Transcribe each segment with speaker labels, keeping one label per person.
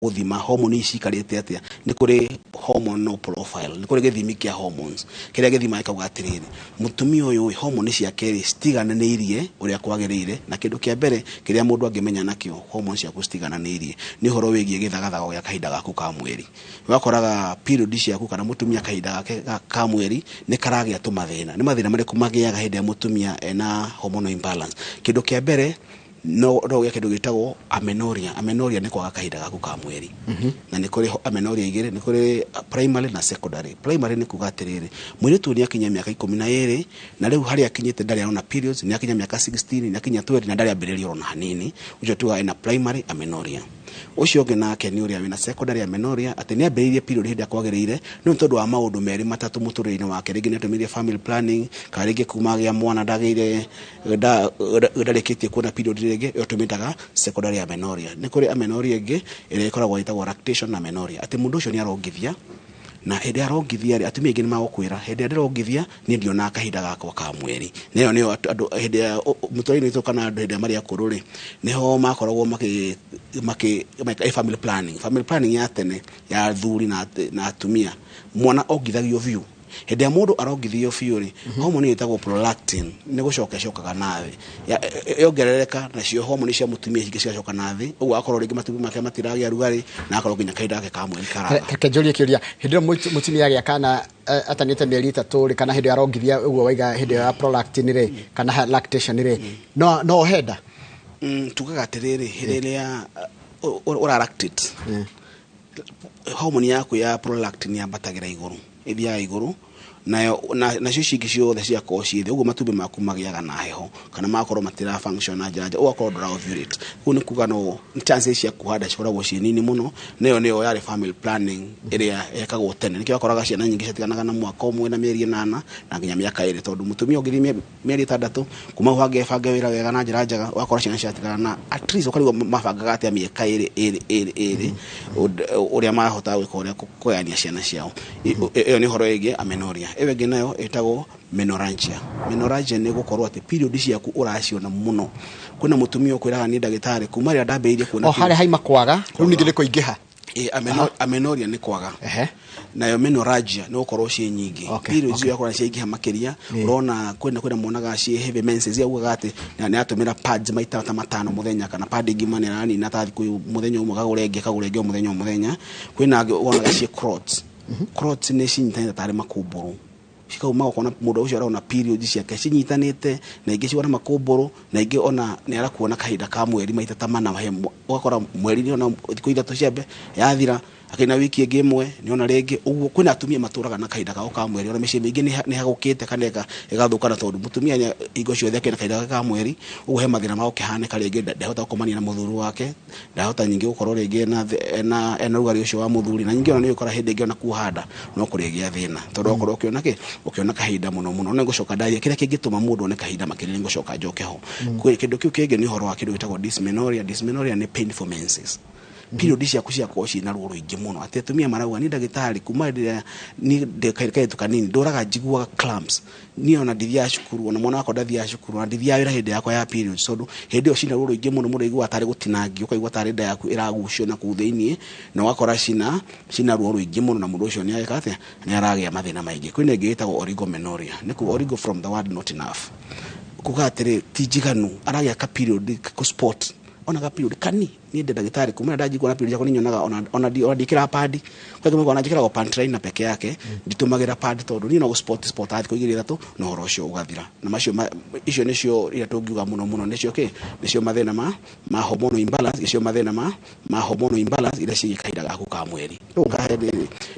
Speaker 1: Gũthima hormone ici cikarĩte atĩa, nĩ kũrĩ hormonal profile, nĩ kũrĩ gĩthimi kĩa hormones kĩrĩa gĩthimaga gĩkauga atĩrĩrĩ, mũtumia ũyũ hormone ciake rĩ citigananĩirie ũrĩa kwagĩrĩire. Na kĩndũ kĩa mbere kĩrĩa mũndũ angĩmenya nakĩo hormones ciaku citigananĩirie nĩ ũhoro wĩgiĩ gĩthagathago gĩa kahinda gaku ka mweri. Ũgakoraga period ciaku kana mũtumia kahinda gake ka mweri nĩ karagĩa tũmathĩna. Nĩ mathĩna marĩkũ magĩaga hĩndĩ ĩrĩa mũtumia ena hormonal imbalance? Kĩndũ kĩa mbere no ũgĩe kĩndũ gĩtagwo amenorrhea. Amenorrhea nĩ kwaga kahinda gaku ka mweri. Na nĩ kũrĩ amenorrhea igĩrĩ, nĩ kũrĩ primary na secondary. Primary nĩ kuga atĩrĩrĩ, mũirĩtu ũyũ nĩ akinyia mĩaka 12 na rĩu harĩa akinyĩte ndarĩ arona periods, nĩ akinya mĩaka 16, nĩ akinya 20 na ndarĩ ambĩrĩria ona hanini, ũcio tugaga ena primary amenorrhea. Ũcio ũngĩ nake nĩ ũrĩa wĩna secondary amenorrhea, atĩ nĩ ambĩrĩirie period hĩndĩ ĩrĩa kwagĩrĩire, no nĩ tondũ wa maũndũ merĩ matatũ mũtũrĩre-inĩ wake, rĩngĩ nĩ atũmĩrire family planning, kana rĩngĩ kuma agĩa mwana ndagĩire ndarĩkĩtie kuona period rĩngĩ, ĩyo tũmĩtaga secondary amenorrhea. Nĩ kũrĩ amenorrhea ĩngĩ ĩrĩa ĩkoragwo ĩtagwo lactation amenorrhea, atĩ mũndũ ũcio nĩ arongithia, na hĩndĩ ĩrĩa arongithia rĩ, atumia aingĩ nĩ magũkwĩra hĩndĩ ĩrĩa ndĩrongithia niĩ ndionaga kahinda gakwa ka mweri. Na ĩyo nĩyo andũ hĩndĩ ya mũtũrĩre-inĩ witũ kana andũ hĩndĩ ĩrĩa marĩ akũrũ rĩ, nĩho makoragwo makĩ family planning. Family planning ya tene ya athuri na atumia, mwana ongithagio biũ. Hĩndĩ ĩrĩa mũndũ arongithio biũ rĩ, hormone ĩtagwo prolactin nĩ gũcoka ĩcokaga na thĩ, yongerereka, nacio hormone cia mũtumia cingĩ cigacoka na thĩ, ũguo akorwo rĩngĩ matumbĩ make matiragĩa rugarĩ, na akorwo nginya kahinda gake ka mweri karaga.
Speaker 2: Reke njũrie kĩũria, hĩndĩ ĩyo mũtumia agĩa kana atanĩte mĩeri 3 rĩ, kana hĩndĩ ĩyo arongithia ũguo waiga hĩndĩ ĩyo ya prolactin rĩ, kana lactation rĩ, no ohe nda?
Speaker 1: Tugaga atĩrĩrĩ, hĩndĩ ĩrĩa ũra lactate, hormone yaku ya prolactin yambatagĩra igũrũ, ĩthiaga igũrũ, nayo nacio ici ingĩ ciothe cigakorwo ciĩ thĩ, ũguo matumbĩ maku magĩaga na heho kana magakorwo matira function na njĩra njega, ũgakorwo ndũra ovulate. Ũguo nĩ kuga no chances cia kuoha nda cikoragwo ciĩ nini mũno. Nayo nĩyo yarĩ family planning ĩrĩa yekagwo tene. Nĩkĩo wakoraga ciana nyingĩ ciatiganaga na mwaka ũmwe na mĩeri 8 na nginya mĩaka 2, tondũ mũtumia ũngĩthiĩ mĩeri 6 kuma hau bange wĩra wega na njĩra njega, ũgakora ciana ciatigana na at least ũkarigwo mabangaga atĩa mĩaka 2 2 2 2 ũrĩa marahota gwĩka ũrĩa kũgayania ciana ciao. Ĩyo nĩ ũhoro wĩgiĩ amenorrhea. Ĩyo ĩngĩ nayo ĩtagwo menorrhagia. Menorrhagia nĩ gũkorwo atĩ period ciaku ũraciona mũno. Kwĩna mũtumia ũkwĩraga, niĩ ndagĩtarĩ, kuma rĩrĩa ndambĩrĩirie kuona
Speaker 2: O harĩa haima kwaga, rĩu ningĩ nĩ kũingĩha.
Speaker 1: Amenorrhea nĩ kwaga, nayo menorrhagia nĩ gũkorwo ciĩ nyingĩ. Periods yakora ciaingĩha makĩria. Ũrona kwĩna monaga ciĩ heavy menses, augaga atĩ nĩ atũmĩra pads maita ta 5 mũthenya, kana pad ngima nĩ aranina ta thikũ mũthenya ũmwe, akagũra ĩngĩ, akagũra ĩngĩ o mũthenya o mũthenya. Kwĩna angĩ wonaga ciĩ clots. Clots nĩ cinyitanĩte tarĩ makũmbũrũ, cikauma, ũkona mũndũ ũcio arona period ciake cinyitanĩte, na ingĩ ciona makũmbũrũ, na ingĩ ona nĩ arakuona kahinda ka mweri maita ta 4. Ũgakora mweri nĩ ona thikũ 3 ciambe yathira, akĩna wiki ĩngĩ ĩmwe nĩona rĩngĩ ũguo. Kwĩna atumia matũraga na kahinda kao ka mweri, ona mĩciĩ mĩingĩ nĩ hagũkĩte kana ĩgathũkana, tondũ mũtumia nĩ hingo ciothe akĩna kahinda gake ka mweri. Ũguo he mathĩna magũkĩhanĩka, rĩngĩ ndahota gũkomania na mũthuri wake, ndahota nyingĩ gũkorwo rĩngĩ ena rugarĩ ũcio wa mũthuri, na nyingĩ ona nĩ ũkora hĩndĩ ĩngĩ ona kuoha nda no kũrĩgĩa thĩna, tondũ okorwo ũkĩona kĩ ũkĩona kahinda mũno mũno. No ngũcoka ndaria kĩrĩa kĩngĩtũma mũndũ one kahinda makĩria, nĩ ngũcoka njoke ho. Kwĩ kĩndũ kĩu kĩngĩ, nĩ ũhoro wa kĩndũ gĩtagwo dysmenorrhea. Dysmenorrhea nĩ painful menses. Period ciaku ciakorwo ciĩna ruo rũingĩ mũno, atĩ atumia marauga, niĩ ndagĩtarĩ, kuma hĩndĩ ĩrĩa niĩ ndĩ kairĩtu kanini ndũraga njiguaga cramps, niĩ ona ndithiaga cukuru, ona mwana wakwa ndathiaga cukuru, ona ndithiaga wĩra hĩndĩ yakwa ya periods, tondũ hĩndĩ ĩyo cina ruo rũingĩ mũno mũno, aiguaga tarĩ gũtinangio, ũkaigua tarĩ nda yaku ĩragucio na kũu thĩiniĩ, na ũgakora cina ruo rũingĩ mũno, na mũndũ ũcio nĩ agĩka atĩa, nĩ aragĩa mathĩna maingĩ. Kwĩna ĩngĩ ĩtagwo oligomenorrhea, nĩ kuga oligo from the word not enough, kuga atĩrĩ ti njiganu, aragĩa ka period kũ spot, ona ka period kani. Niĩ ndĩ ndagĩtarĩ, kuma ndanjigua na period yakwa nĩ nyonaga ona ndiĩkĩraga pad, kwa hivyo ona njĩkĩraga panty liner peke yake, nditũmagĩra pad, tondũ niĩ no gũ spot spot thikũ 2 3 na ũhoro ũcio ũgathira. Na macio icio nĩcio iria tũngiuga mũno mũno nĩcio kĩ nĩcio mathĩna ma hormonal imbalance, icio mathĩna ma hormonal imbalance iria ciĩgiĩ kahinda gaku ka mweri. Rĩu ngahe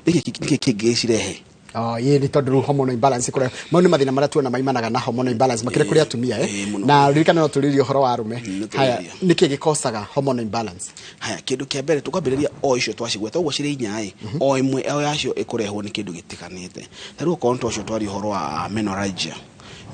Speaker 1: nĩkĩ kĩngĩcirehe?
Speaker 2: Oh, ĩ nĩ tondũ rĩu hormonal imbalance kũrĩa mau nĩ mathĩna marĩa tuona maimanaga na hormonal imbalance makĩria kũrĩ atumia.
Speaker 1: Mũno.
Speaker 2: Na ririkana no tũrĩrie ũhoro wa arũme.
Speaker 1: Nĩ
Speaker 2: Haya.
Speaker 1: tũrĩria.
Speaker 2: Nĩkĩ gĩkosaga hormonal imbalance?
Speaker 1: Haya, kĩndũ kĩa mbere tũkwambĩrĩria o icio twacigweta ũguo cirĩ inya ĩ, o ĩmwe o yacio ĩkũrehwo nĩ kĩndũ gĩtiganĩte. Ta rĩu okorwo nĩ tocio twaria ũhoro wa menorrhagia,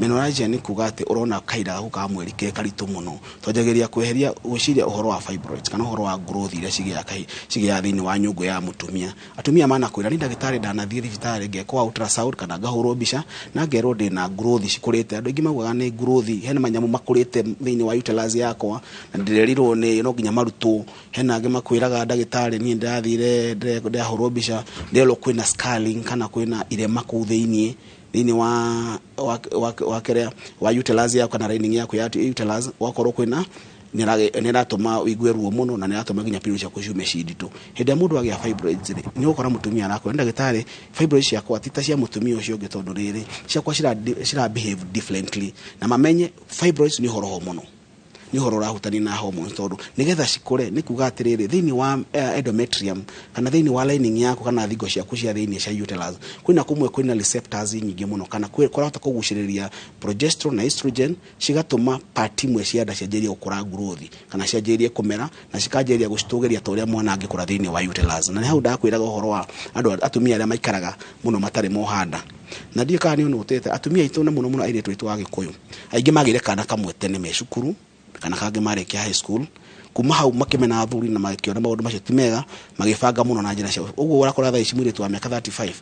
Speaker 1: Menorrhagia nĩ kuga atĩ ũrona kahinda gaku ka mweri ke karitũ mũno. Twanjagĩrĩria kweheria gwĩciria ũhoro wa fibroids kana ũhoro wa growth iria cigĩaga thĩinĩ wa nyũngũ ya mũtumia. Atumia manakwĩra ni ndagĩtarĩ ndanathiĩ thibitarĩ ngekwo ultrasound kana ngahũrwo mbica na ngerwo ndĩna growth cikũrĩte. Andũ aingĩ maugaga nĩ growth, hena manyamũ makũrĩte thĩinĩ wa uterus yakwa na ndĩrerirwo nĩ no nginya marutwo. Hena angĩ makwĩraga ndagĩtarĩ niĩ ndĩrathire ndĩrahũrwo mbica ndĩrerwo kwĩna scarring kana kwĩna irema kũu thĩinĩ thĩinĩ wa kĩrĩa wa uterus yaku kana lining yaku ya uterus, wakorwo kwĩna nĩratũma ũigue ruo mũno na nĩratũma nginya period ciaku ciume ci nditũ. Hĩndĩ ĩrĩa mũndũ agĩa fibroids rĩ, nĩ ũgũkora mũtumia arakwĩra ndagĩtarĩ fibroids ciakwa ti ta cia mũtumia ũcio ũngĩ tondũ rĩrĩ ciakwa cira behave differently, na mamenye fibroids nĩ ũhoro hormonal, nĩ ũhoro ũrahutania na hormones, tondũ nĩgetha cikũre nĩ kuga atĩrĩrĩ thĩinĩ wa endometrium kana thĩinĩ wa lining yaku kana thingo ciaku cia thĩinĩ cia uterus kwĩna kũmwe kwĩna receptors nyingĩ mũno kana kũrahota kũgucĩrĩria progesterone na estrogen, cigatũma part imwe cia nda cianjĩrĩrie gũkũra growth kana cianjĩrĩrie kũmera na cikanjĩrĩria gũcitũgĩria ta ũrĩa mwana angĩkũra thĩinĩ wa uterus. Na nĩ hau ndakwĩraga ũhoro wa andũ atumia arĩa maikaraga mũno matarĩ moha nda, na ndiũĩ kana nĩ ũnotĩte atumia aitũ na mũno mũno airĩtu aitũ a Gĩkũyũ aingĩ magĩire kana kamwe tene me cukuru kana kangĩ marĩkia high school, kuma hau makĩmena athuri na makĩona maũndũ macio ti mega, magĩbanga mũno na njĩra ciao. Ũguo ũrakora thaa ici mũirĩtu wa mĩaka 35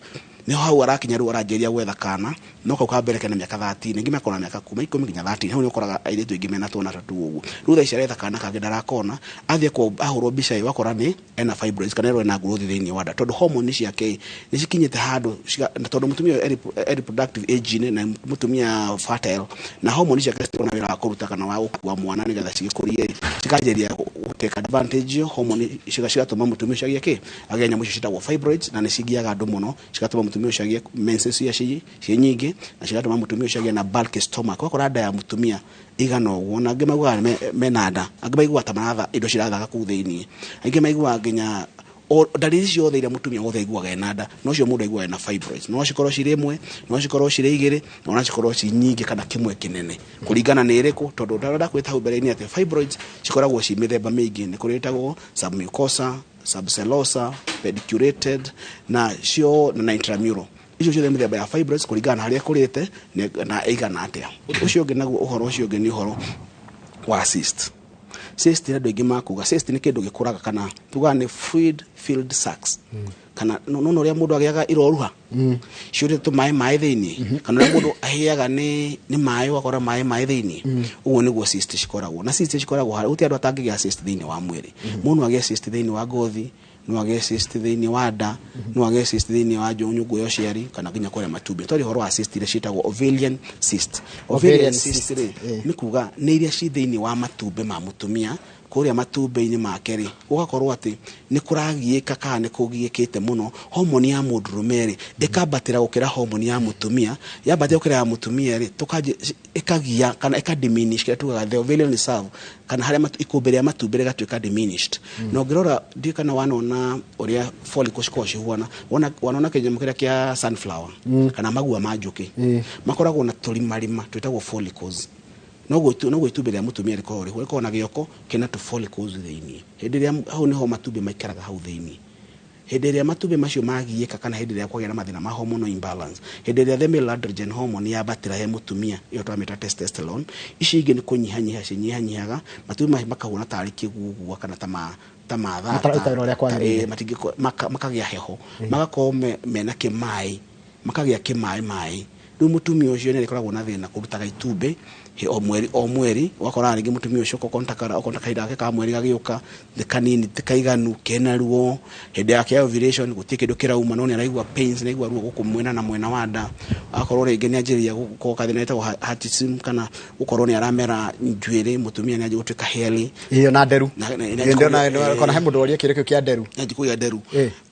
Speaker 1: nĩho hau arakinya rĩu aranjĩrĩria gwetha kana, no kau ka mbere kena mĩaka 13, aingĩ makorwo na mĩaka kuma 10 nginya 13. Hau nĩ ũkoraga airĩtu aingĩ mena twana tatu ũguo. Rĩu thaa ici aretha kana kangĩ ndarakona, athiĩ ahũrwo mbica ĩyo akora nĩ ena fibroids kana ena growth thĩinĩ wa nda, tondũ hormone ciake nĩ cikinyĩte handũ na tondũ mũtumia ũyũ e reproductive age na mũtumia fertile, na hormone ciake citirona wĩra wa kũruta kana wa gũkua mwana nĩgetha cigĩkũrie, cikanjĩrĩria gũtake advantage ĩyo hormone cigatũma mũtumia ũcio agĩe kĩ, agĩe nyamũ icio ciĩtagwo fibroids, na nĩ cingiaga andũ mũno, cigatũma mũtumia ũcio agĩe menses cia ciĩ nyingĩ, na cigatũma mũtumia ũcio agĩe na bulky stomach. Ũgakora nda ya mũtumia igana ũguo, na angĩ maugaga mena nda, angĩ maiguaga ta maratha indo cirathaka kũu thĩinĩ, angĩ maiguaga nginya ndariri ciothe iria mũtumia wothe aiguaga ena nda, no cio mũndũ aiguaga ena fibroids. No cikorwo cirĩ ĩmwe, no cikorwo cirĩ igĩrĩ, no na cikorwo ci nyingĩ kana kĩmwe kĩnene, kũringana nĩ ĩrĩkũ, tondũ ndakwĩta hau mbere-inĩ atĩ fibroids cikoragwo ci mĩthemba mĩingĩ. Nĩ kũrĩ ĩtagwo submucosa, subserosa, pediculated na cio na intramural. Icio ciothe mĩthemba ya fibroids kũringana na harĩa ĩkũrĩte na ĩigana atĩa. Ũcio ũngĩ naguo ũhoro ũcio ũngĩ nĩ ũhoro wa cyst. Cyst andũ aingĩ makuga cyst nĩ kĩndũ gĩkũraga kana tugaga nĩ fluid filled sacs, kana no ũrĩa mũndũ agĩaga iroruha ciũrĩte tũmaĩ maĩ thĩinĩ, kana ũrĩa mũndũ ahĩaga nĩ maĩ ũgakora maĩ maĩ thĩinĩ. Ũguo nĩguo cyst cikoragwo. Na cyst cikoragwo harĩa gũtirĩ andũ atangĩgĩa cyst thĩinĩ wa mwĩrĩ. Mũndũ agĩe cyst thĩinĩ wa ngothi, no agĩe cyst thĩinĩ wa nda, no agĩe cyst thĩinĩ wa nyũngũ ya ũciari kana nginya kũrĩa matumbĩ. Twarĩ ũhoro wa cyst iria ciĩtagwo ovarian cyst. Ovarian cyst rĩ, nĩ kuga nĩ iria ci thĩinĩ wa matumbĩ ma mũtumia, kũrĩa matumbĩ-inĩ make rĩ, gũgakorwo atĩ nĩ kũragiĩka kana nĩ kũgiĩkĩte mũno. Homoni ya mũndũrũme rĩ, ĩkambatĩra gũkĩra homoni ya mũtumia, yambatĩra gũkĩra ya mũtumia rĩ, ĩkagia kana ĩka diminish kĩrĩa tugaga the ovarian reserve, kana harĩa ikũmbĩ rĩa matumbĩ rĩgatuĩka diminished. Na ũngĩrora ndiũĩ kana wanona ũrĩa follicles cikoragwo cihuana, wanona kĩnyamũ kĩrĩa kĩa sunflower kana magua ma njũkĩ, makoragwo na tũrimarima twĩtagwo follicles. Noguo itumbĩ rĩa mũtumia rĩkoragwo rĩho, rĩkoragwo na gĩoko kĩna tũ follicles thĩinĩ. Hĩndĩ ĩrĩa hau nĩho matumbĩ maikaraga hau thĩinĩ. Hĩndĩ ĩrĩa matumbĩ macio magiĩka kana hĩndĩ ĩrĩa kwagĩa na mathĩna ma hormonal imbalance, hĩndĩ ĩrĩa the male androgen hormone yambatĩra he mũtumia, ĩyo twamĩta testosterone, icio ingĩ nĩ kũnyihanyiha cinyihanyihaga, matumbĩ macio makahũna tarĩ kĩgugua kana ta mathata, makagĩa heho, magakorwo mena kĩmaĩ, makagĩa kĩmaĩ maĩ. Rĩu mũtumia ũcio nĩ arĩkoragwo na thĩna kũrutaga itumbĩ o mweri, ũgakora rĩngĩ mũtumia ũcio okorwo kahinda gake ka mweri gagĩũka nĩ kanini, ti kaiganu, kena ruo. Hĩndĩ yake ya ovulation gũtirĩ kĩndũ kĩrauma, no nĩ araigua pains, nĩ araigua ruo gũkũ mwena na mwena wa nda. Agakorwo rĩngĩ nĩ anjĩrĩria gũkorwo kathĩna getagwo hirsutism, kana gũkorwo nĩ aramera njuĩrĩ, mũtumia nĩ anjia gũtuĩka hairy.
Speaker 2: Iyo na nderu. Kana he mũndũ woria kĩũria kĩu kĩa nderu.
Speaker 1: Nĩ anjia kũgĩa nderu.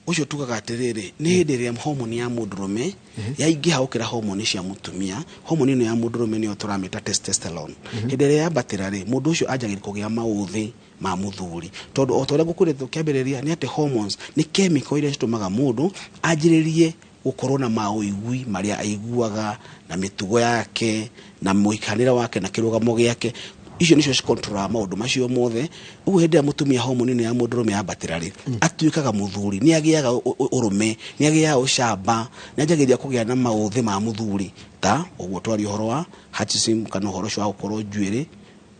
Speaker 1: Ũcio tugaga atĩrĩrĩ, nĩ hĩndĩ ĩrĩa homoni ya mũndũrũme yaingĩha gũkĩra homoni cia mũtumia, homoni ĩno ya mũndũrũme nĩyo tũramĩta testosterone. Hĩndĩ ĩrĩa yambatĩra rĩ, mũndũ ũcio anjagĩrĩria kũgĩa maũthĩ ma mũthuri, tondũ o ta ũrĩa ngũkwĩrĩte ũkĩambĩrĩria nĩ atĩ hormones nĩ chemical iria citũmaga mũndũ anjĩrĩrie gũkorwo na maũigui marĩa aiguaga na mĩtugo yake na mũikarĩre wake na kĩrũgamo gĩake. Icio nĩcio cikontrolaga maũndũ macio mothe. Ũguo hĩndĩ ĩrĩa mũtumia homoni ĩno ya mũndũrũme yambatĩra rĩ, atuĩkaga mũthuri, nĩ agĩaga ũrũme, nĩ agĩaga ũcamba, nĩ anjagĩrĩria kũgĩa na maũthĩ ma mũthuri, ta ũguo twaria ũhoro wa hirsutism kana ũhoro ũcio wa gũkorwo njuĩrĩ,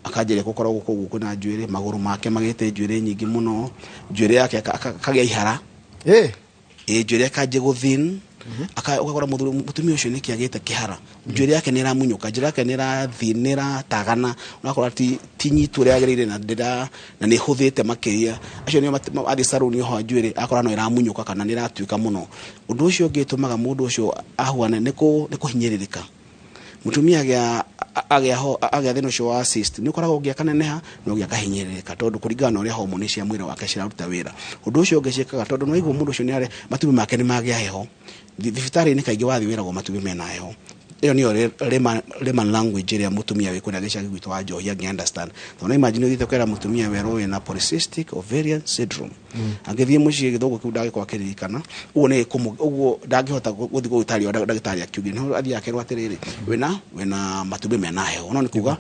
Speaker 1: akanjĩrĩria gũkorwo gũkũ ũguo kwĩna njuĩrĩ, magũrũ make magĩte njuĩrĩ nyingĩ mũno, njuĩrĩ yake akagĩa ihara. Ĩ njuĩrĩ akanjia gũthin, ũgakora mũtumia ũcio nĩkĩ agĩte kĩhara, njuĩrĩ yake nĩ ĩramunyũka, njuĩrĩ yake nĩ ĩrathin, nĩ ĩratagana, ũrakora ti nyitu ũrĩa yagĩrĩire na ndĩra, na nĩ ĩhũthĩte makĩria. Acio nĩo athiĩ saruni oho njuĩrĩ akora no ĩramunyũka kana nĩ ĩratuĩka mũno. Ũndũ ũcio ũngĩ ũtũmaga mũndũ ũcio ahuane nĩ kũhinyĩrĩrĩka. Mũtumia agĩa thĩna ũcio wa cyst, nĩ ũkoragwo ũngĩ akaneneha na ũngĩ akahinyĩrĩrĩka tondũ kũringana na ũrĩa homoni cia mwĩrĩ wake ciraruta wĩra. Ũndũ ũcio ũngĩ ciĩkaga tondũ nĩ waigua mũndũ ũcio nĩ arĩ matumbĩ make nĩ magĩa heho. Thibitarĩ-inĩ kaingĩ wathiĩ wĩragwo matumbĩ mena heho. Ĩyo nĩyo layman language ĩrĩa mũtumia wĩ kũrĩa gĩcagi gwitũ wa njohi angĩ understand. Tondũ no imagine ũthiĩte kwĩra mũtumia werwo wĩna polycystic ovarian syndrome. Angĩthiĩ mũciĩ gĩthũngũ kĩu ndangĩkorwo akĩririkana, ũguo nĩ ũguo ndangĩhota gũthiĩ gũgĩtarĩrio ndagĩtarĩ akiuge. No athiĩ akerwo atĩrĩrĩ, wĩna matumbĩ mena heho. No nĩ kuga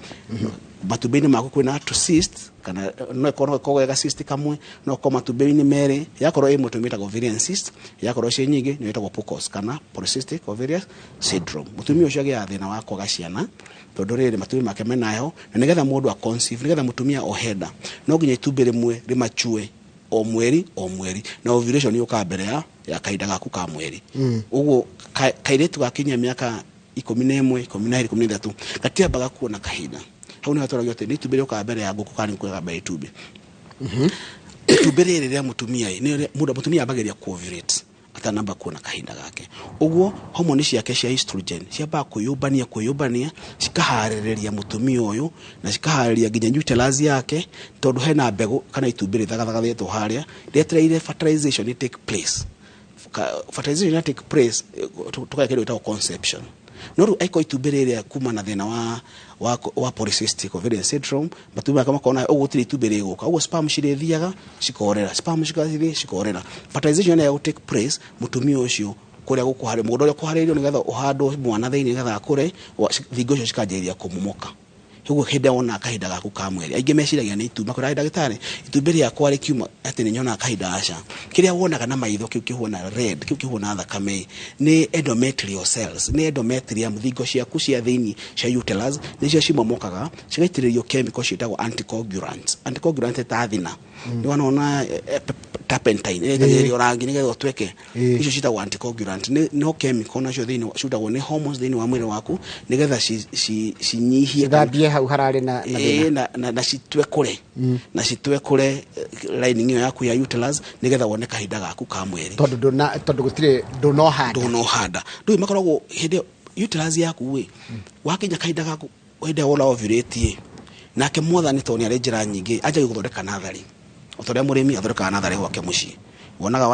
Speaker 1: matumbĩ-inĩ maku kwĩna two cyst, kana no ĩkorwo ĩkorwo ga cyst kamwe, no ĩkorwo matumbĩ-inĩ merĩ, yakorwo ĩmwe tũmĩtaga ovarian cyst, yakorwo ciĩ nyingĩ nĩ ĩtagwo PCOS kana polycystic ovarian syndrome. Mũtumia ũcio agĩaga thĩna wa kwaga ciana tondũ rĩrĩ matumbĩ make mena heho, na nĩgetha mũndũ a conceive, nĩgetha mũtumia ohe nda, no nginya itumbĩ rĩmwe rĩmachue o mweri o mweri, na ovulation yũkaga mbere ya kahinda gaku ka mweri. Ũguo kairĩtu gakinyia mĩaka 11, 12, 13, gatiambaga kuona kahinda. Hau nĩho tũragio atĩ nĩ itumbĩ rĩũkaga mbere ya ngũkũ kana nĩ ngũkũ mbere ya itumbĩ. Itumbĩ rĩrĩ rĩa mũtumia ĩ, nĩ rĩa mũndũ, mũtumia ambagĩrĩria ku-ovulate atanamba kuona kahinda gake. Ũguo homoni ciake cia estrogen ciambaga kwĩyũmbania, kwĩyũmbania, cikaharĩrĩria mũtumia ũyũ na cikaharĩrĩria nginya uterus yake, tondũ hena mbegũ kana itumbĩ rĩthagathagathĩtwo harĩa rĩetereire fertilization take place. Fertilization ya take place, tũkaya kĩndũ gĩtagwo conception. No rĩu angĩkorwo itumbĩ rĩrĩa kuma na thĩna wa polycystic ovarian syndrome, matumbĩ make makona ũguo gũtirĩ itumbĩ rĩgũka, ũguo sperm cirĩthiaga cikorera, sperm cigathiĩ cikorera. Fertilization ĩyo ya take place, mũtumia ũcio kũrĩa gũkũharĩrio, mũgũnda ũrĩa ũkũharĩrĩrio nĩgetha ũhandwo mwana thĩinĩ nĩgetha akũre, thingo icio cikanjĩrĩria kũmomoka. Ũguo hĩndĩ ĩrĩa wona kahinda gaku ka mweri, aingĩ meciragia nĩ itumbĩ, makwĩra ndagĩtarĩ itumbĩ rĩakwa rĩkiuma atĩ nĩ nyonaga kahinda, aca. Kĩrĩa wonaga na maitho kĩu kĩhuana red, kĩu kĩhuana thakame nĩ endometrial cells, nĩ endometrium, thingo ciaku cia thĩinĩ cia uterus nĩcio cimomokaga cigaitĩrĩrio chemical ciĩtagwo anticoagulants. Anticoagulant ta thina. Nĩ wona turpentine ĩrĩa ĩitagĩrĩrio rangi nĩgetha ũtweke. Icio ciĩtagwo anticoagulant. Nĩ no chemical nacio thĩinĩ ciĩtagwo nĩ hormones thĩinĩ wa mwĩrĩ waku nĩgetha cinyihie
Speaker 2: cithambie hau hararĩ na thĩna.
Speaker 1: Na citwekũre. Na citwekũre lining ĩyo yaku ya uterus nĩgetha wone kahinda gaku ka mweri.
Speaker 2: Tondũ ndũna, tondũ gũtirĩ ndũnohanda.
Speaker 1: Ndũnohanda. Ndũĩ makoragwo hĩndĩ ĩyo uterus yaku ĩ, wakinya kahinda gaku hĩndĩ ĩrĩa wona ovulate ĩ, nake mwathani tondũ nĩ arĩ njĩra nyingĩ anjagia gũthondeka natharĩ. O ta ũrĩa mũrĩmi athondekaga natharĩ gwake mũciĩ. Wonaga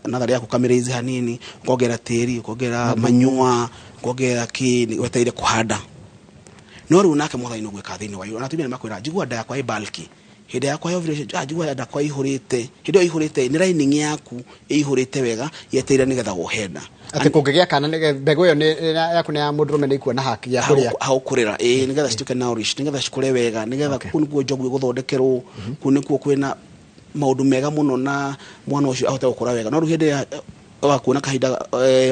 Speaker 1: natharĩ yaku kamĩrĩizi hanini, ũkongerera tĩri, ũkongerera manyua, ũkongerera kĩ, wetereire kũhanda. No rĩu nake mwathani nĩ ũgwĩka thĩinĩ wa ona atumia nĩ makwĩra, njigua nda yakwa ĩ bulky. Hĩndĩ yakwa ya ovulation, njigua nda yakwa ĩihũrĩte. Hĩndĩ ĩyo ĩihũrĩte, nĩ lining yaku ĩihũrĩte wega, yetereire nĩgetha wohe nda.
Speaker 2: Atĩ kũngĩgĩa kana nĩ mbegũ ĩyo nĩ yaku nĩ ya mũndũrũme nĩ ikuona haki ya kũrĩa.
Speaker 1: Hau kũrĩra, ĩĩ, nĩgetha cituĩke nourished, nĩgetha cikũre wega, nĩgetha kũu nĩkuo njogu ĩgũthondekerwo, kũu nĩkuo kwĩna maũndũ mega mũno na mwana ũcio ahote gũkũra wega. No rĩu hĩndĩ ĩrĩa wa kuona kahinda,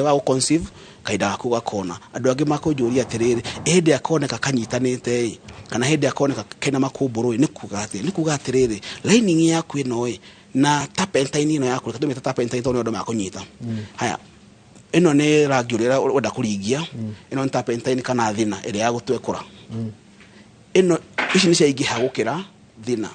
Speaker 1: wa gũ-conceive, kahinda gaku gakona. Andũ angĩ makũnjũria atĩrĩrĩ, ĩ hĩndĩ ĩrĩa koneka kanyitanĩte ĩ, kana hĩndĩ ĩrĩa koneka kena makũmbũrũ ĩ, nĩ kuga atĩa? Nĩ kuga atĩrĩrĩ, lining yaku ĩno ĩ, na turpentine ĩno yaku, reke tũmĩte turpentine tondũ nĩ andũ makũnyita. Haya, ĩno nĩ rangi ũrĩa ũrenda kũringia, ĩno nĩ turpentine kana thina ĩrĩa ya gũtwekũra. Ĩno, ici nĩ ciaingĩha gũkĩra thina.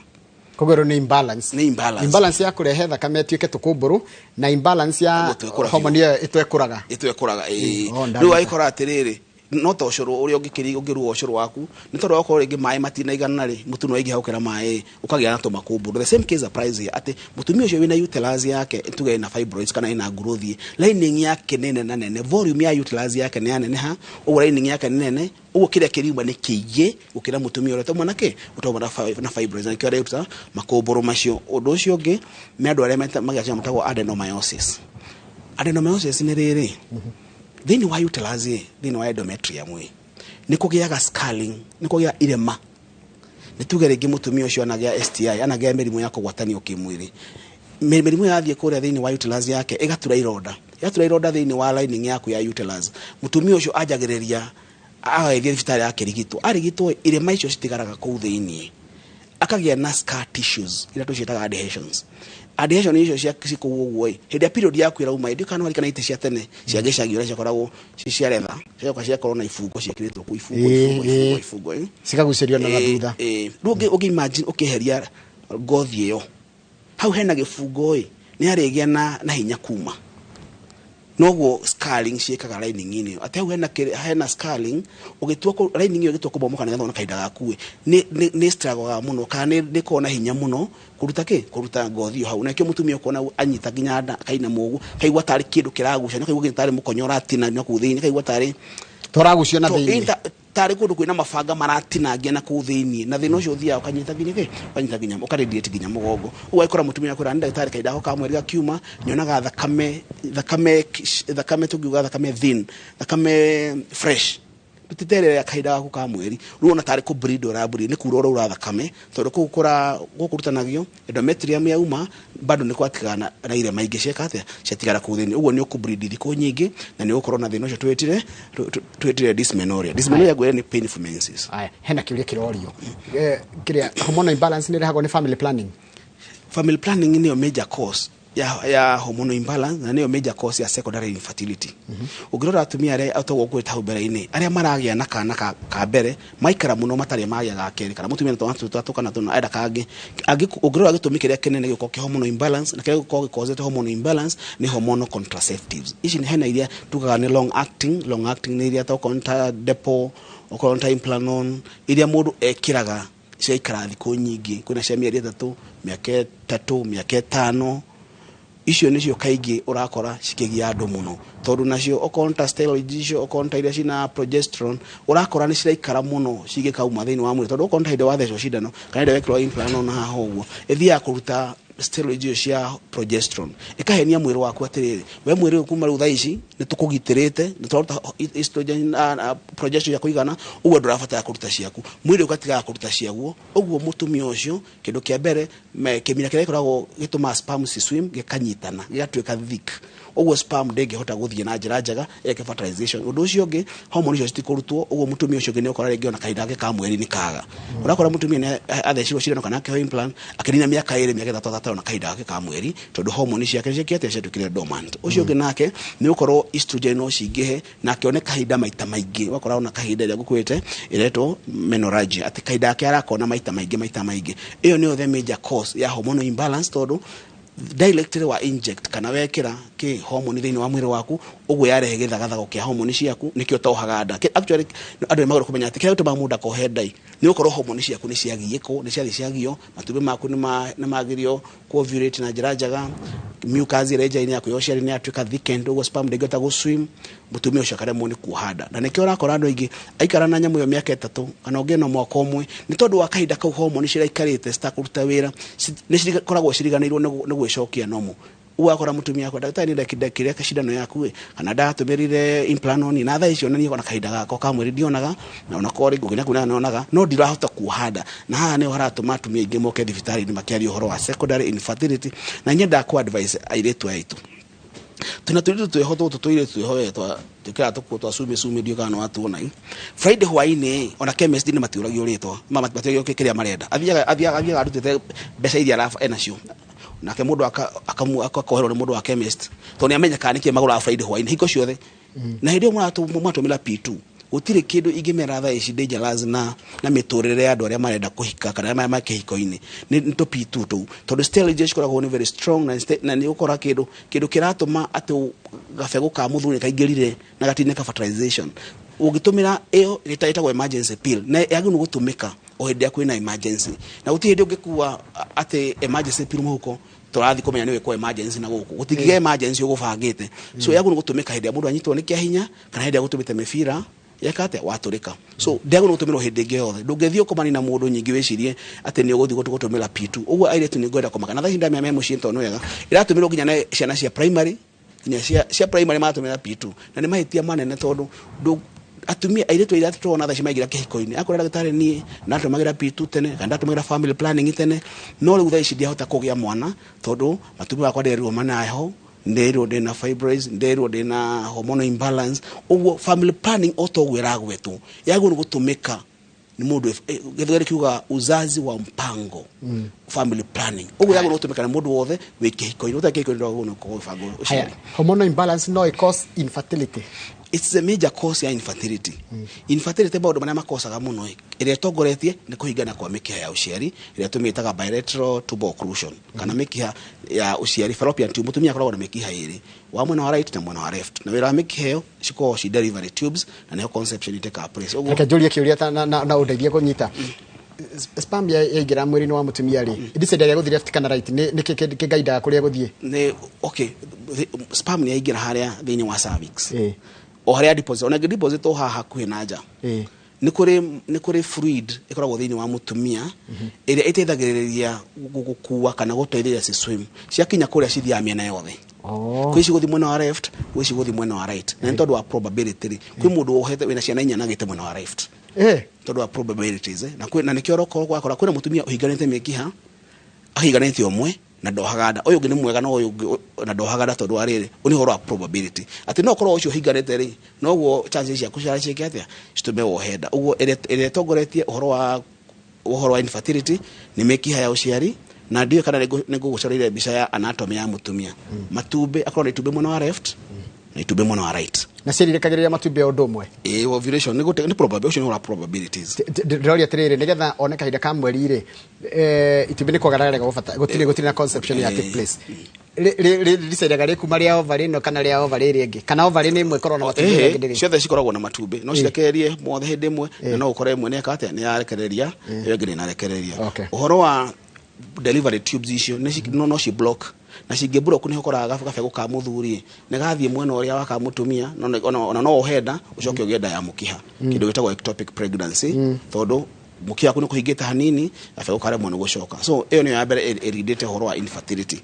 Speaker 2: Koguo nĩ imbalance.
Speaker 1: Nĩ imbalance.
Speaker 2: Imbalance ya kũrehe thakame ĩtuĩke tũkũmbũrũ na imbalance ya
Speaker 1: Gũtwekũra biũ.
Speaker 2: hormone ĩyo ĩtwekũraga.
Speaker 1: Ĩtwekũraga, ĩĩ.
Speaker 2: Oh,
Speaker 1: Rĩu
Speaker 2: ndagĩka.
Speaker 1: agĩkora atĩrĩrĩ, no ta ũcũrũ ũrĩa ũngĩruga ũcũrũ waku, nĩ tondũ wakorwo rĩngĩ maĩ matinaigana rĩ, mũtu nĩ waingĩha gũkĩra maĩ, ũkagĩa na tũmakũmbũrũ. The same case applies here, atĩ mũtumia ũcio wĩna uterus yake, tuge ĩna fibroids kana ĩna growth, lining yake nĩ nene nene, volume ya uterus yake nĩ yaneneha, ũguo lining yake nĩ nene, ũguo kĩrĩa kĩriuma nĩ kĩingĩ gũkĩra mũtumia ũrĩa ũtauma na kĩ, ũtauma na fibroids, na nĩkĩo areruta makũmbũrũ macio. Ũndũ ũcio ũngĩ nĩ andũ arĩa magĩaga metagwo adenomyosis. Adenomyosis nĩ rĩrĩ, thĩinĩ wa uterus ĩ, thĩinĩ wa endometrium ĩ, nĩ kũgĩaga scarring, nĩ kũgĩaga irema. Nĩ tuge rĩngĩ mũtumia ũcio anagĩa STI, anagĩa mĩrimũ ya kũgwatanio kĩmwĩrĩ. Mĩrimũ yathiĩ kũrĩa thĩinĩ wa uterus yake ĩgatura ironda, yatura ironda thĩinĩ wa lining yaku ya uterus, mũtumia ũcio anjagĩrĩria agagĩthiĩ thibitarĩ akĩrigitwo. Arigitwo, irema icio citigaraga kũu thĩinĩ, akagĩa na scar tissues iria tũciĩtaga adhesions. Adhesion icio cia cikũu ũguo ĩ, hĩndĩ ya period yaku ĩrauma ĩ, ndiũĩ kana nĩwarikana itĩ cia tene cia gĩcagi ũrĩa ciakoragwo ci cia leather, ciacoka ciakorwo na ibungo ciĩkĩrĩtwo kũu, ibungo, ibungo, ibungo, ibungo, ĩ.
Speaker 2: Cikagucĩrio na thutha.
Speaker 1: Rĩu ũngĩ imagine ũkĩeheria ngothi ĩyo hau hena gĩbungo ĩ, nĩ arĩgĩa na hinya kuma. Noguo scarring ciĩkaga lining-inĩ ĩyo, atĩ hau hena scarring, ũgĩtua lining ĩyo ĩgĩtua kũbomoka nĩgetha wone kahinda gaku ĩ, nĩ struggle-aga mũno, kana nĩ ĩkoragwo na hinya mũno kũruta kĩ, kũruta ngothi ĩyo hau. Na nĩkĩo mũtumia ũkona anyita nginya nda akaina mũguo, kaigua tarĩ kĩndũ kĩragucia, nĩ kaigua nginya tarĩ mũkonyo ũratina na kũu thĩinĩ, kaigua tarĩ
Speaker 2: Tũragucio na thĩinĩ.
Speaker 1: Tarĩ kũndũ kwĩna mabanga maratinangia na kũu thĩinĩ, na thĩna ũcio ũthiaga ũkanyita nginya kĩ, ũkanyita nginya, ũkaradiate nginya mũgongo. Ũguo agĩkora mũtumia akwĩra, nĩ ndagĩtarĩ kahinda gako ka mweri gakiuma, nyonaga thakame, thakame, thakame tũngiuga thakame thin, thakame fresh. Tũtiterere ya kahinda gaku ka mweri. Rĩu ona tarĩ kũ bleed ũra bleed, nĩ kura ũraura thakame, tondũ kũu kũra, gũkũ rutanagio, endometrium yauma, bado nĩ kwatigana na irema ingĩ cieka atĩa, ciatigara kũu thĩinĩ. Ũguo nĩ ũkũ bleed thikũ nyingĩ, na nĩ ũgũkorwo na thĩna ũcio twĩtire dysmenorrhea. Dysmenorrhea ngwĩre nĩ painful menses.
Speaker 2: Aya, hena kĩũria kĩrorio. Kĩrĩa hormonal imbalance nĩ ĩrehagwo nĩ family planning?
Speaker 1: Family planning nĩyo major cause ya hormonal imbalance, na nĩyo major cause ya secondary infertility. Ũngĩrora atumia arĩa toguo ngwĩta hau mbere-inĩ, arĩa maragĩa na kana ka mbere, maikara mũno matarĩ magĩa ga kerĩ, kana mũtumia nĩ twana tũtatũ kana tũna enda kangĩ. Ũngĩrora gĩtũmi kĩrĩa kĩnene gĩũka kĩa hormonal imbalance, na kĩrĩa gĩkoragwo gĩcausĩte hormonal imbalance nĩ hormonal contraceptives. Ici nĩ hena iria tugaga nĩ long acting, long acting nĩ iria tokorwo nĩ ta Depo, okorwo nĩ ta Implanon, iria mũndũ ekĩraga ciaikara thikũ nyingĩ, kwĩna cia mĩeri 3, mĩaka 3, mĩaka 5. Icio nĩcio kaingĩ ũrakora cikĩgia andũ mũno, tondũ nacio okorwo nĩ ta steroids icio, okorwo nĩ ta iria cina progesterone, ũrakora nĩ ciraikara mũno cigĩkauma thĩinĩ wa mwĩrĩ, tondũ okorwo nĩ ta hĩndĩ wathecwo cindano kana hĩndĩ wekĩrwo Implanon haha ũguo, ĩthiaga kũruta steroids icio cia progesterone, ĩkahenia mwĩrĩ waku atĩrĩrĩ, we mwĩrĩ ũyũ kuma rĩu thaa ici nĩ tũkũgitĩrĩte, nĩ tũraruta estrogen na progesterone ya kũigana, ũguo ndũrabatara kũruta ciaku, mwĩrĩ ũgatigaga kũruta ciaguo. Ũguo mũtumia ũcio kĩndũ kĩa mbere, kĩmira kĩrĩa gĩkoragwo gĩtũmaga sperm ci swim gĩkanyitana, gĩgatuĩka thick, ũguo sperm ndĩngĩhota gũthiĩ na njĩra njega ĩke fertilization. Ũndũ ũcio ũngĩ, hormone icio citikũrutwo, ũguo mũtumia ũcio ũngĩ nĩ ũkora rĩngĩ ona kahinda gake ka mweri nĩ kaga. Ũrakora mũtumia nĩ athecirwo cindano kana akĩheo implant, akĩnina mĩaka 2, mĩaka 3 atarona kahinda gake ka mweri, tondũ hormone ciake ciĩkĩte ciatuĩkire dormant. Ũcio ũngĩ nake nĩ ũkorwo estrogen no cingĩhe na akĩone kahinda maita maingĩ, ũgakora ona kahinda ĩrĩa ngũkwĩrĩte ĩretwo menorrhagia, atĩ kahinda gake arakona maita maingĩ, maita maingĩ. Ĩyo nĩyo the major cause ya hormonal imbalance, tondũ directly wa inject kana wekĩra kĩ hormone thĩinĩ wa mwĩrĩ waku, ũguo yarehe gĩthagathago kĩa hormone ciaku, nĩkĩo ũtohaga nda. Actually, andũ nĩ magĩrĩirwo kũmenya atĩ kĩrĩa gĩtũmaga mũndũ akohe nda nĩ gũkorwo hormone ciaku nĩ ciagiĩkwo, nĩ ciathiĩ ciagio, matumbĩ maku nĩ magĩrio ku-ovulate na njĩra njega, mucus ĩrĩa ĩ nja-inĩ yaku ya ũciari nĩ yatuĩka thickened, ũguo sperm ndĩngĩhota gũ-swim, mũtumia ũcio akaremwo nĩ kuoha nda. Na nĩkĩo ũrakora andũ aingĩ aikara na nyamũ ĩyo mĩaka 3 kana ũngĩ na mwaka ũmwe, nĩ tondũ wa kahinda kau hormone ciraikarĩte citakũruta wĩra, nĩ cikoragwo ciriganĩirwo nĩ gwĩcokia normal. Ũgakora mũtumia akwa, ndagĩtarĩ nĩ ndekire cindano yaku ĩ, kana ndatũmĩrire Implanon, na thaa icio nĩ ona kahinda gakwa ka mweri ndionaga, na ona korwo rĩngĩ ũngĩnya kuona nyonaga, no ndirahota kuoha nda. Na haha nĩho haratũma atumia aingĩ moke thibitarĩ-inĩ makĩaria ũhoro wa secondary infertility, na nyendaga ku advise airĩtu aya aitũ. Tuna tũirĩtu twĩho tũtũ, tũirĩtu twĩho we, twĩkĩraga tũkuo twa cumi cumi, ndiũĩ kana nĩ watuona ĩ. Friday hwaĩ-inĩ, ona chemist nĩ matiũragio rĩtwa, matiũragio kĩrĩa marenda. Athiaga arutĩte mbeca iria enacio. Nake mũndũ akoherwo nĩ mũndũ wa chemist, tondũ nĩ amenyekaga nĩkĩ magũraga Friday hwaĩ-inĩ hingo ciothe. Na hĩndĩ ĩyo mũratũmĩra P2, gũtirĩ kĩndũ ingĩmera thaa ici dangerous na mĩtũrĩre ya andũ arĩa marenda kũhika kana arĩa marĩ kĩhiko-inĩ nĩ tũ P2 tũu, tondũ steroids icio cikoragwo nĩ very strong, na nĩ ũgũkora kĩndũ kĩratũma atĩ gabegũ ka mũthuri kaingĩrire na gatineka fertilization. Ũngĩtũmĩra ĩyo ĩtagwo emergency pill, na yagĩrĩirwo gũtũmĩka o hĩndĩ ĩrĩa kwĩna emergency, na gũtirĩ hĩndĩ ũngĩkua atĩ emergency pill mũhuko tũrathiĩ kũmenya nĩ wĩkwo emergency na gũkũ gũtingĩgĩa emergency ũgũbangĩte. So yagĩrĩirwo gũtũmĩka hĩndĩ ĩrĩa mũndũ anyitwo nĩ kĩa hinya kana hĩndĩ ĩrĩa gũtũmĩte mĩbira yeka atĩa watũrĩka. So ndĩagĩrĩirwo gũtũmĩrwo hĩndĩ ĩngĩ yothe. Ndũngĩthiĩ ũkomani na mũndũ nyingĩ wĩcirie atĩ nĩ ũgũthiĩ gũtũmĩra P2. Ũguo airĩtu nĩ ngwenda kũmaka na thaa ici ndamenya me mũciĩ tondũ nĩ wega ĩratũmĩrwo nginya na ciana cia primary, nginya cia primary maratũmĩra P2, na nĩ mahĩtia manene tondũ Atumia airĩtu airĩa tũrona thaa ici maingĩra kĩhiko-inĩ, akwĩra ndagĩtarĩ, niĩ ndatũmagĩra P2 tene kana ndatũmagĩra family planning tene, no rĩu thaa ici ndiahota kũgĩa mwana tondũ matumbĩ makwa nderirwo manaho, nderirwo ndĩna fibroids, nderirwo ndĩna hormonal imbalance. Ũguo family planning o toguo ĩragwetwo yagĩrĩirwo nĩ gũtũmĩka nĩ mũndũ, gĩthweri kiuga uzazi wa mpango, family planning, ũguo yagĩrĩirwo gũtũmĩka nĩ mũndũ wothe wĩ kĩhiko-inĩ. Ũtarĩ kĩhiko-inĩ ndwagĩrĩirwo nĩ gũkorwo ũgĩbanga
Speaker 2: Haya,
Speaker 1: ũciari.
Speaker 2: Hormonal imbalance no ĩ cause infertility?
Speaker 1: It's a major cause ya infertility. Infertility, maũndũ marĩa makosaga mũno ĩ, ĩrĩa ĩtongoretie nĩ kũhingana kwa mĩkiha ya ũciari ĩrĩa tũmĩtaga bilateral tubal occlusion, kana mĩkiha ya ũciari, fallopian tube. Mũtumia akoragwo na mĩkiha ĩrĩ, wa mwena wa right na mwena wa left, na wĩra wa mĩkiha ĩyo cikoragwo ci delivery tubes na nĩho conception itekaga place. Ũguo
Speaker 2: Reke njũrie kĩũria na ũndeithie kũnyita. Sperm yaingĩra mwĩrĩ-inĩ wa mũtumia rĩ, decide gũthiĩ left kana right? Nĩ kĩ kĩgaidaga kũrĩa gũthiĩ?
Speaker 1: Nĩ okay, sperm nĩ yaingĩra harĩa thĩinĩ wa cervix, o harĩa deposit, ona ĩngĩ deposit o haha hakuhĩ na nja, nĩ kũrĩ fluid ĩkoragwo thĩinĩ wa mũtumia ĩrĩa ĩteithagĩrĩria gũkua kana gũteithĩrĩria ci swim. Ciakinya kũrĩa cithiaga mĩena yothe. Kwĩ cigũthiĩ mwena wa left, gwĩ cigũthiĩ mwena wa right, na nĩ tondũ wa probability rĩ, kwĩ mũndũ wohete wĩna ciana 4 na agĩte mwena wa left tondũ wa probabilities. Na nĩkĩo ũrokorwo wakora kwĩna mũtumia ũhinganĩte mĩkiha, ahinganĩte ũmwe na ndohaga nda, ũyũ ũngĩ nĩ mwega no ũyũ ũngĩ na ndohaga nda, tondũ wa rĩrĩ, ũyũ nĩ ũhoro wa probability atĩ no ũkorwo ũcio ũhinganĩte rĩ, noguo chances ciaku ciara ciĩke atĩa, citũme wohe nda. Ũguo ĩrĩa ĩtongoretie ũhoro wa infertility nĩ mĩkiha ya ũciari, na ndiũĩ kana nĩ ngũgũcoreire mbica ya anatomy ya mũtumia. Matumbĩ akorwo nĩ itumbĩ mwena wa left na itumbĩ mwena wa right.
Speaker 2: Na ciĩrirĩkagĩrĩria matumbĩ o ũndũ ũmwe?
Speaker 1: Ĩĩ, ovulation nĩ probability, ũcio nĩ ũhoro wa probabilities.
Speaker 2: Ndĩroria atĩrĩrĩ, nĩgetha one kahinda ka mweri rĩ, itumbĩ nĩ kwagarara gũbata gũtirĩ na conception ya take place. Rĩdicaidega rĩkuma rĩa ovary ĩno kana rĩa ovary ĩrĩa ĩngĩ, kana ovary nĩ ĩmwe ĩkorwo na matumbĩ, ĩrĩa ĩngĩ ndĩrĩ?
Speaker 1: Ciothe cikoragwo na matumbĩ, no cirekererie mothe hĩndĩ ĩmwe, na no ũkore ĩmwe nĩ ĩka atĩa, nĩ yarekereria, ĩyo ĩngĩ ndĩnarekereria. Ũhoro wa delivery tubes icio no ci block, na cingĩ block nĩho ũkoraga gabegũ ka mũthuri nĩ gathiĩ mwena ũrĩa wa ka mũtumia, ona no ũhe nda, ũcoke ũgĩe nda ya mũkiha, kĩndũ gĩtagwo ectopic pregnancy, tondũ mũkiha waku nĩ kũhingĩte hanini, gabegũ karemwo nĩ gũcoka. So ĩyo nĩyo ya mbere ĩrindĩte ũhoro wa infertility,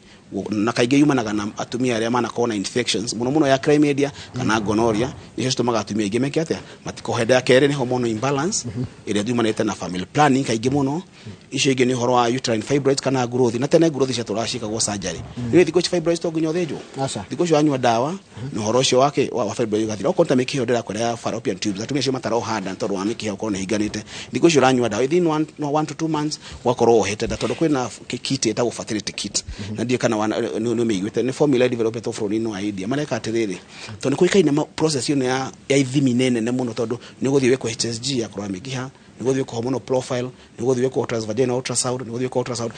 Speaker 1: na kaingĩ yumanaga na atumia arĩa manakorwo na infections mũno mũno ya chlamydia kana gonorrhea, nĩcio citũmaga atumia aingĩ meke atĩa, matikohe nda. Ya kerĩ nĩ hormonal imbalance ĩrĩa yumanĩte na family planning kaingĩ mũno. Icio ingĩ nĩ ũhoro wa uterine fibroids kana growth, na tene growth ciatũraga ciĩkagwo surgery. Rĩu thikũ ici fibroids to nginya ũthĩnjwo.
Speaker 2: Aca.
Speaker 1: Thikũ icio wanyua ndawa na ũhoro ũcio wake wa fibroid ũgathira. Okorwo ta mĩkiha ĩyo ndĩrakwĩra ya fallopian tubes, atumia acio mataroha nda tondũ wa mĩkiha ũkorwo nĩ ĩhinganĩte, thikũ icio ũranyua ndawa within 1 to 2 months ũgakorwo wohete nda, tondũ kwĩna kit ĩtagwo fertility kit, na ndiũĩ kana nĩ ũmĩiguĩte. Nĩ formula developed bũrũri-inĩ wa India. Mareka atĩrĩrĩ, tondũ nĩ kũĩkaine process ĩno ya ithimi nĩ nene mũno, tondũ nĩ ũgũthiĩ wĩkwo HSG ya kũrora mĩkiha, nĩ ũgũthiĩ wĩkwo hormonal profile, nĩ ũgũthiĩ wĩkwo transvaginal ultrasound, nĩ ũgũthiĩ wĩkwo ultrasound.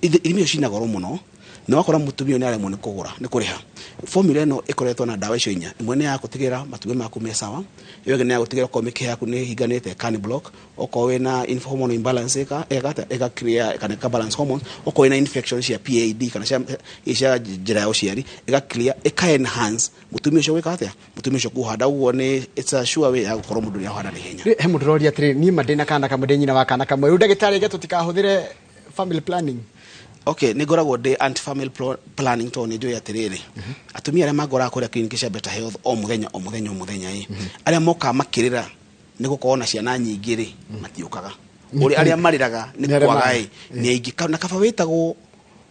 Speaker 1: Ithimi icio cina goro mũno, na wakora mũtumia ũyũ nĩ aremwo nĩ kũgũra, nĩ kũrĩha. Formula ĩno ĩkoretwo na ndawa icio inya. Ĩmwe nĩ ya gũtigĩrĩra matumbĩ maku me sawa, ĩyo ĩngĩ nĩ ya gũtigĩrĩra okorwo mĩkiha yaku nĩ ĩhinganĩte can block, okorwo wĩna hormonal imbalance ĩka ĩka atĩa, ĩka clear kana ĩka balance hormones, okorwo wĩna infection cia PID kana cia njĩra ya ũciari ĩka clear, ĩka enhance mũtumia ũcio gwĩka atĩa, mũtumia ũcio kuoha nda. Ũguo nĩ it's a sure way ya gũkorwo mũndũ nĩ ahoha nda naihenya.
Speaker 2: He mũndũ ũroria atĩrĩrĩ, niĩ ma ndĩna kana kamwe, ndĩ nyina wa kana kamwe, rĩu ndagĩtarĩ ge tũtikahũthĩre family planning?
Speaker 1: Okay, nĩ ngoragwo ndĩ anti family planning tondũ nĩ njũĩ atĩrĩrĩ, atumia arĩa mangoraga kũrĩa kiriniki cia Better Health o mũthenya o mũthenya o mũthenya ĩ, arĩa mokaga makĩrĩra nĩ gũkorwo na ciana nyingĩ rĩ, matiũkaga. Ũrĩa arĩa marĩraga nĩ
Speaker 2: Nĩ arĩa
Speaker 1: kwaga ĩ nĩ aingĩ. Na kaba wĩtagwo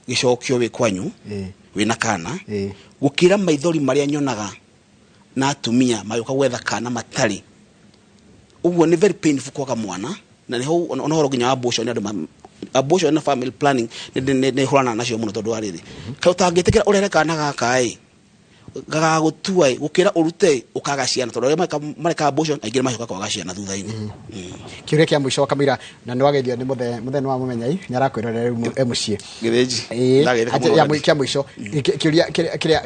Speaker 1: gĩcokio wĩ kwanyu wĩna kana gũkĩra maithori marĩa nyonaga na atumia magĩũka gwetha kana matarĩ. Ũguo nĩ very painful kwaga mwana, na nĩho ona ũhoro nginya wa abortion, nĩ andũ abortion na family planning nĩ hũranaga nacio mũno, tondũ wa rĩrĩ, kaĩ ũtangĩtĩkĩra ũrere kana gaka ĩ gagagũtua ĩ, gũkĩra ũrute ĩ, ũkaga ciana, tondũ arĩa mareka abortion aingĩ nĩ macoka kwaga ciana thutha-inĩ.
Speaker 2: Kĩũria kĩa mũico kamũira na nĩ wageithio nĩ mũthe, mũthe nĩ wamũmenya ĩ, nĩ arakwĩrorera rĩu e mũciĩ.
Speaker 1: Gĩthĩnji.
Speaker 2: Ndageithĩka
Speaker 1: mũno
Speaker 2: ya
Speaker 1: Wendy.
Speaker 2: Kĩa mũico kĩũria kĩrĩa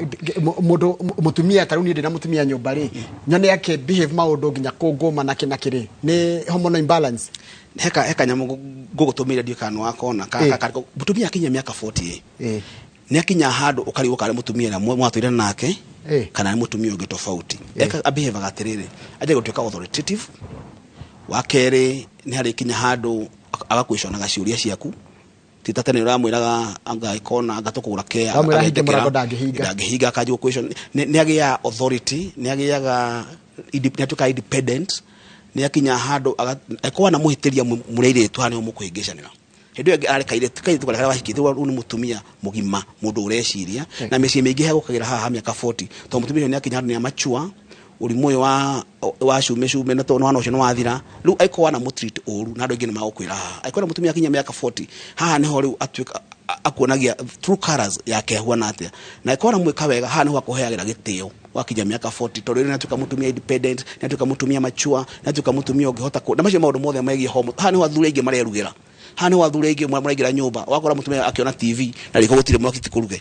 Speaker 2: mũndũ mũtumia, ta rĩu niĩ ndĩna mũtumia nyũmba rĩ, nyone ake behave maũndũ nginya kũngũma na kĩ na kĩrĩ, nĩ hormonal imbalance?
Speaker 1: Heka nyamũ ngũgũtũmĩire, ndiũĩ kana nĩwakona. Mũtumia akinyia mĩaka 40 ĩ, nĩ akinya handũ ũkarigwo kana nĩ mũtumia ũrĩa mwatũire nake kana nĩ mũtumia ũngĩ tofauti. Eka abehavaga atĩrĩrĩ, anjia gũtuĩka authoritative. Wa kerĩ, nĩ harĩ kinya handũ agakwĩconaga ciũria ciaku, ti ta tene ũramwĩraga anga ĩkona anga tũkũgũra kea.
Speaker 2: Wamwĩra ahinge
Speaker 1: Agetĩkĩra.
Speaker 2: Mũrango ndangĩhinga.
Speaker 1: Ndangĩhinga, akanjia gũkwĩcona. Nĩ agĩaga authority, nĩ agĩaga nĩ atuĩkaga independent. Nĩ akinya handũ akorwo na mũhĩtĩria mũrĩirĩtu, haha nĩho mũkũhĩngĩcanĩra. Hĩndĩ ĩyo ĩngĩ arĩ kairĩtu karĩa wahikĩte, rĩu nĩ mũtumia mũgima, mũndũ ũreciria. Na mĩciĩ mĩingĩ hegũkagĩra haha ha mĩaka 40, tondũ mũtumia ũcio nĩ akinya handũ nĩ amachua ũrimũ ũyũ wa cume cume, na tondũ wana ũcio nĩ wathira. Rĩu angĩkorwo wana mũtreat ũru, na andũ aingĩ nĩ magũkwĩra haha, angĩkorwo na mũtumia akinya mĩaka 40, haha nĩho rĩu atuĩka akuonagia true colors yake ahuana atĩa. Na angĩkorwo namwĩka wega, haha nĩho akũheagĩra gĩtĩo wakinya mĩaka 40, tondũ rĩu nĩatuĩka mũtumia independent, nĩatuĩka mũtumia mature, nĩatuĩka mũtumia ũngĩhota na macio maũndũ mothe megiĩ homo. Haha nĩho athuri aingĩ marerugĩra, haha nĩho athuri aingĩ maraingĩra nyũmba, wakora mũtumia akĩona TV na riko gũtirĩ mwaki ti kũruge.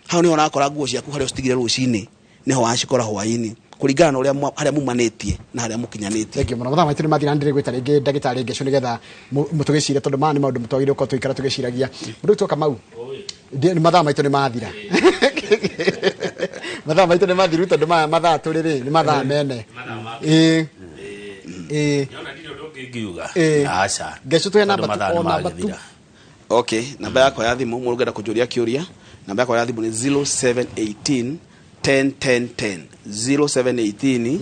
Speaker 1: Hau nĩho ũrakora nguo ciaku harĩa ũcitigire rũcinĩ nĩho wacikora hwaĩ-inĩ, kũringana na ũrĩa harĩa mumanĩtie na harĩa mũkinyanĩtie.
Speaker 2: Thank you mũno. Mathaa maitũ nĩ mathira. Ndĩrĩ gwĩta rĩngĩ ndagĩtarĩ Ngecu nĩgetha tũgĩcire, tondũ maya nĩ maũndũ twagĩrĩirwo gũkorwo tũgĩikara tũgĩciragia. Mũndũ witũ Kamau, mathaa maitũ nĩ mathira, mathaa maitũ nĩ mathiru, tondũ maya mathaa tũrĩ rĩ nĩ mathaa mene. Ĩĩ ĩĩ.
Speaker 3: Nyona ndirĩ ũndũ ũngĩ ingiuga. Aca.
Speaker 2: Ngecu, tũhe
Speaker 3: Tondũ
Speaker 2: namba tu
Speaker 3: mathaa nĩ
Speaker 2: o namba tu.
Speaker 3: magĩthira.
Speaker 1: Okay, namba yakwa ya thimũ, mũndũ ũngĩenda kũnjũria kĩũria, namba yakwa ya thimũ nĩ 0718 10 10 10, 0718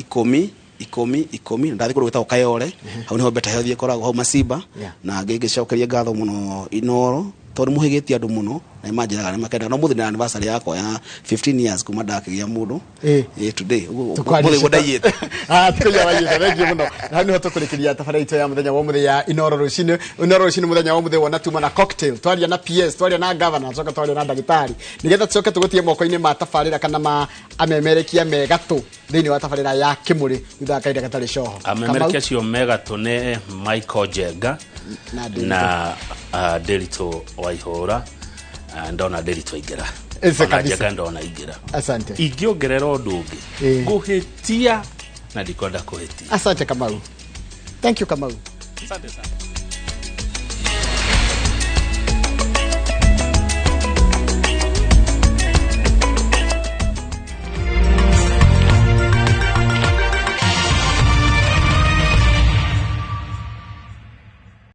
Speaker 1: 10 10 10. Ndathiĩ kũndũ gwĩtagwo Kayore, hau nĩho Better Health ĩkoragwo hau Masimba. Na ngĩcokeria ngatho mũno Inoro, tondũ mũhĩgĩtie andũ mũno na nĩmanjĩraga nĩ makenda. No mũthĩ nĩ anniversary yakwa ya 15 years kuma ndakĩgĩa mũndũ. Today ũguo
Speaker 2: Tũkwaria
Speaker 1: ũguo ndaiyĩte.
Speaker 2: Ah, tũkũiya waiyĩte. Thank you mũno. Na hau nĩho tũkũrĩkĩria tabarĩra itũ ya mũthenya wa ũmũthĩ ya Inoro rũcinĩ. Inoro rũcinĩ mũthenya wa ũmũthĩ wona tuma na cocktail, twaria na PS, twaria na governor, tũcoka twaria na ndagĩtarĩ, nĩgetha tũcoke tũgũtie moko-inĩ ma tabarĩra kana ma amemerekia megatũ thĩinĩ wa tabarĩra ya Kĩmũrĩ thutha wa kahinda gatarĩ coho.
Speaker 3: Amemerekia acio megatũ nĩ Michael Njenga
Speaker 2: Na Ndiritu.
Speaker 3: Na Ndiritu Waihũra. Ndona Ndiritu aingĩra.
Speaker 2: Ĩse
Speaker 3: Ona
Speaker 2: kabisa.
Speaker 3: Njenga ndona aingĩra.
Speaker 2: Asante.
Speaker 3: Ingĩongerera ũndũ ũngĩ, ngũhĩtia na ndikwenda kũhĩtia.
Speaker 2: Asante Kamau. Thank you, Kamau.
Speaker 3: Asante sana.